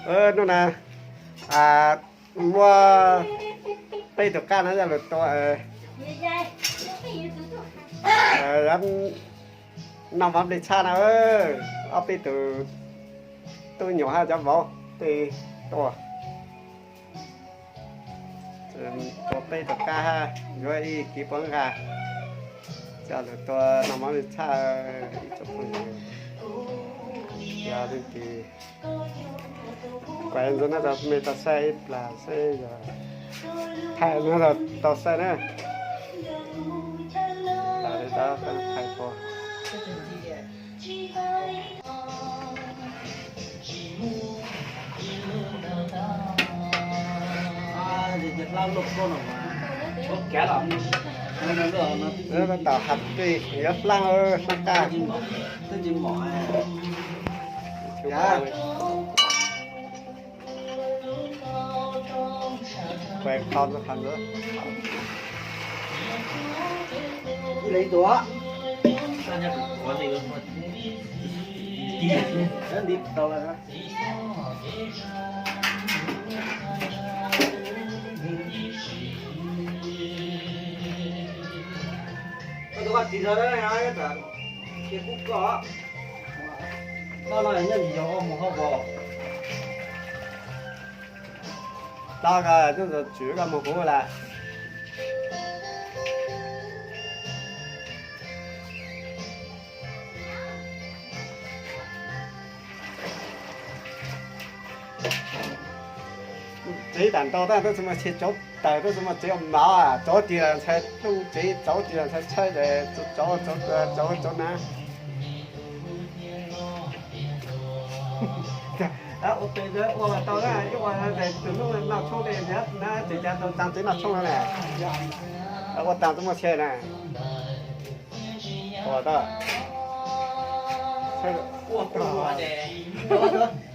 Hnub na, muaj peb tus qaj no yog lus tua, noj mov nplej tshaj na, ob peb tus tub nyuam hab cov vauv tej tua. Tua peb tus qaj hab yuav ib kiv puab nqaj, coj lug tua noj mov nplej tshaj ib tsoom phooj ywg. Yog leej twg kuas ntxuav no rau mej tau saib ib plag seb yog thaij no rau tau saib na. Thaij tua. Tam has twg yuav flaaj, flaaj qaj. Plaub koj tub tswv koj mus kuv lawm. Tsev tam nrau tab tub tsi muaj tsev, tsaus taws tub tsi muaj tsev ua mov, tsaus tig los ntshai tub tsev, tsaus tig los ntshai tshawb, tsaus, tsaus, tsaus na. Ua tau na, ib ua tus hnub noj tshoob li na, tseem cas tau tag tsev noj tshoob no na. Ua tag tub muaj tsev na. Ua tau.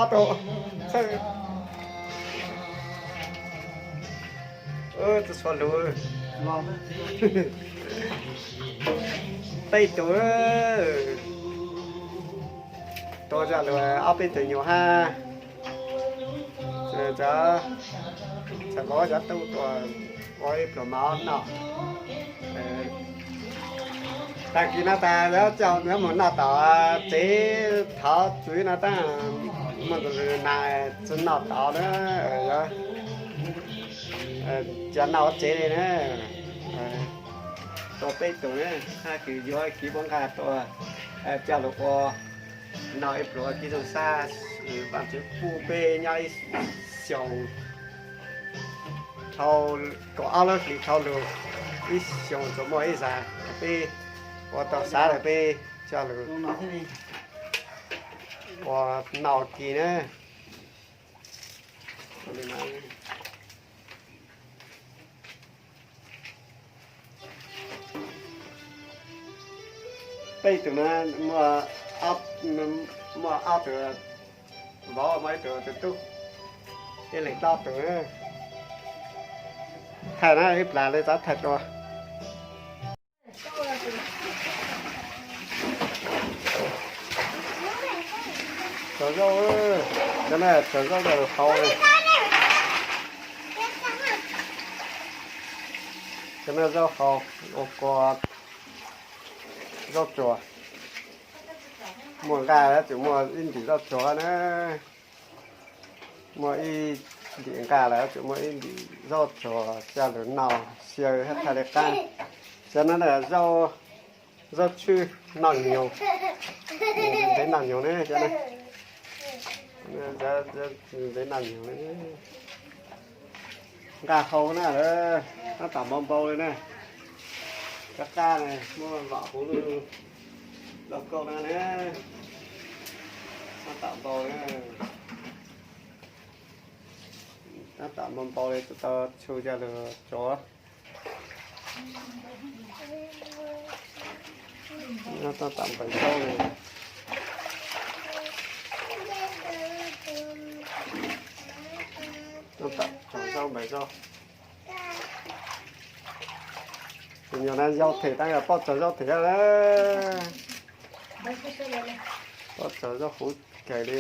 Ob tug. Tsis tshua lug. Peb tug. Tua zaj lug ob peb tug nyuam hab. Tseem muaj cov tub tuaj ua ib pluag mov noj. Tag kis no tas yuav coj yuav mus noj tom tsev thov txwv no tab muaj tus nas tsis noj tod na, yuav cia noj ua tsev li na. Tua peb tug na, hab kws yuav kiv puab nqaj tua, coj lug ua noj ib pluag kib tug sab, Vaajtswv pub peb nyob ib xyoos dhau kaum ob lub hlis dhau lug, ib xyoos tsuas muaj ib zag, peb ua tau xav lawm peb coj lug ua noj kis na. Peb tug na, muaj ob tug vauv, muaj ib tug tub, ib leeg plaub tug. Thaij na, ib plag li txhob thaij dua. Tsaug zauj, cov no tsaug zauj rau hauv. Cov no zauj hauv, ua kua zauj tsuag. Muaj nqaj yuav tsum muaj ib ntim zauj tsuag na. Muaj ib ntim nqaj los yuav tsum muaj ib ntim zauj tsuag coj lug noj xyaw hab thaij li qaab. Cov no zauj tshwj noj nyoog, ntxeev noj nyoog ne cov no. Ntxeev noj nyoog ne. Nqaj hau na lawm, tab tom npau npau li na. Cov qaj na muaj vam huv lug lauj kaub na ne. Tab tom npau na. Tab tom npau npau li, tau txhua coj lug tsuav. Tab tom npau npau li. Tab tom tsuav zauj npau zauj. Tus nyuam no yau them tab yog paub tsuav zauj them na. Paub tsuav zauj huv. Kawg li.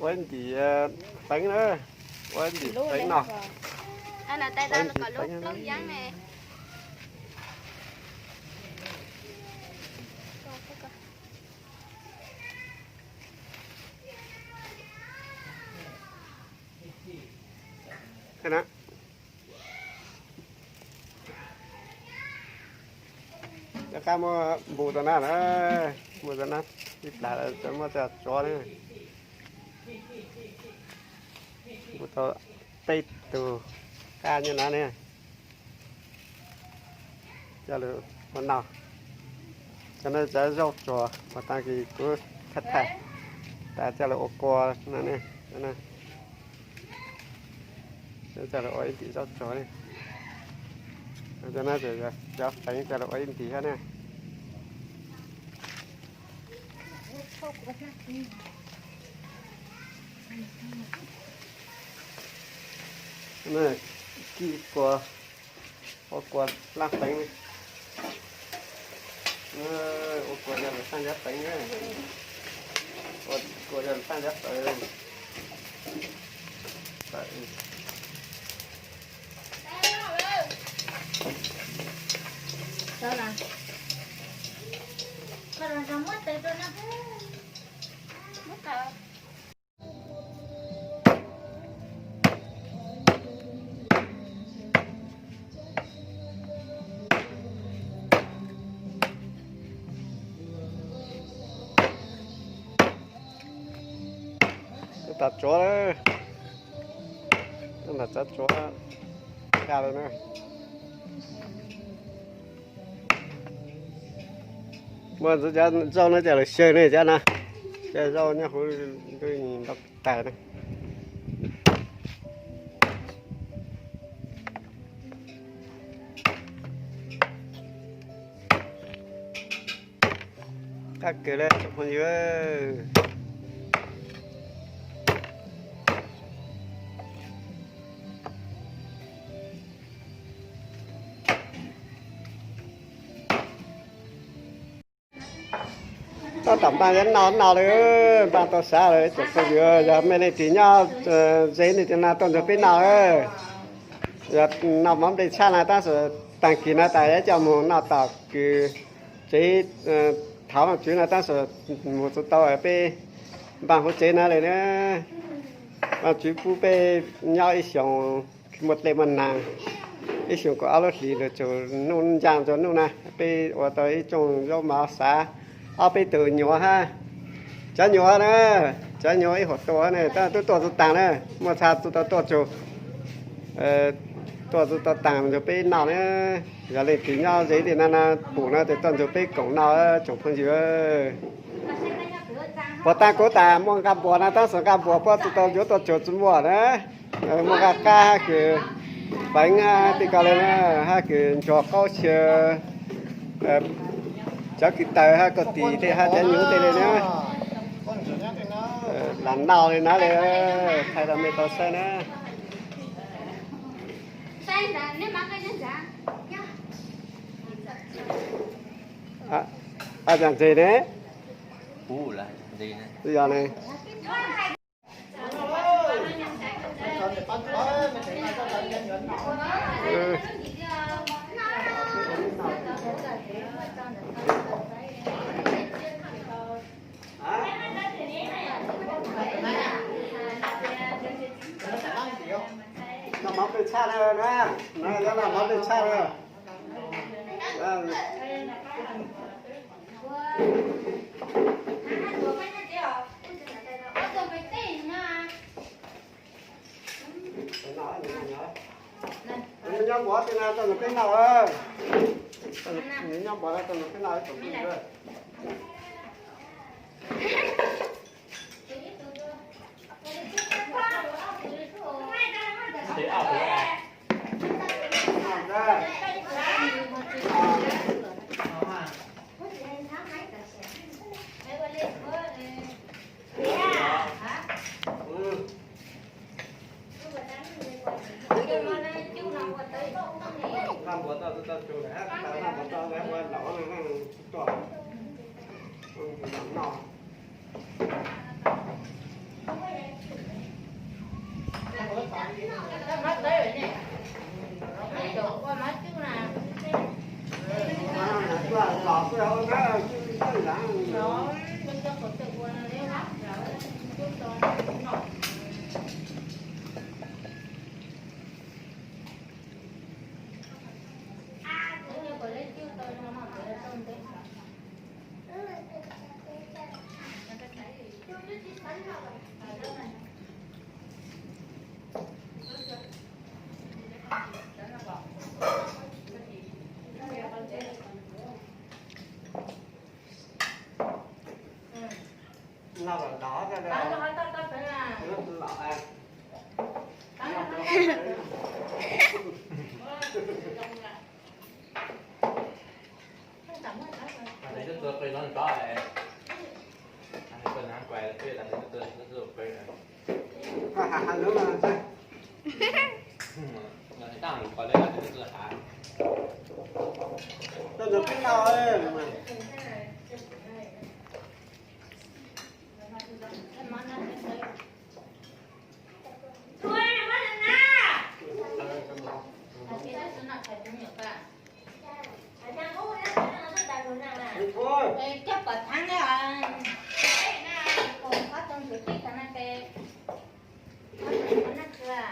Ua ntim feev na, ua ntim feev no. Ua ntim feev. Rov qab muab npu rau na, npu rau na, ib plag lawm muab coj tsuav na. Npu tau peb tug qab nyob na ne. Coj lawv ua noj, cov no cov zaub tsuag uas tag kis kuv thaij thaij tas coj lawv ua kua no ne. Coj lawv ua ib ntim zaub tsuag ne. Cov no cov feev coj lawv ua ib ntim thiab ne. Kib kua, ua kua laj feev. Ua kua yog lawv tag nrab feev, ua kua yog lawv tag nrab feev. Tawm tsuav, tawm tsuav, tsuav kaj lawm na. Muaj ntxuv cov zaub no coj lawv xyaw ne cov no, cov zaub nyob hauv ntuj ntau tag na. Qab kawg li tsoom phooj ywg. Tab tom npaj yuav noj no lawm, npaj tau sab lawm tsoom phooj ywg, yog mej leej twg nyob ze nej cov no tuaj nrog peb noj. Yog noj mov nplej tshaj no tab sis tag kis no tas yuav coj mus noj tom kws tsev thov Vaajtswv no tab sis mus tsis tau, peb npaj hauv tsev no lawm na. Vaajtswv pub peb nyob ib xyoos muaj dlej muaj nag, ib xyoos kaum ob lub hlis lug txug nub ncaaj rua nub na, peb ua tau ib rooj zaub mov xav ob peb tug nyuam hab. Cov nyuam na, cov nyuam ib huam tuaj ne, tab tub tuaj txug taag na, muaj txha tsis tau tuaj txug, tuaj tsis tau taag nrug peb noj na. Yog leej twg nyob ze tej no no pum no ces tuaj nrug peb koom noj tsoom phooj ywg. Puag ta kuv tas muaj nqaj npuas no tab sis nqaj npuas puab tsis tau yuav tuaj txug tsis muaj na. Muaj nqaj qab hab kws feev hab tej ko le na, hab kws ntsuag qaub xyaw, cov kwv taws hab kauj tis tej hab cov nyuam tej le na. Lam noj le na le, thaij rau mej tau saib na. Ab, cas ntses ne? Yog ne. Noj mov nplej tshaj na, na, noj mov nplej tshaj na. Nyob npov tej no tuaj nrug peb noj, nyob npov no tuaj nrug peb noj ib tsoom phooj ywg. Npua toj toj tug lawm, npua toj ua laus tuaj no. Coj pom thang na, qhov tau ntsuv tij tag na ces na kua.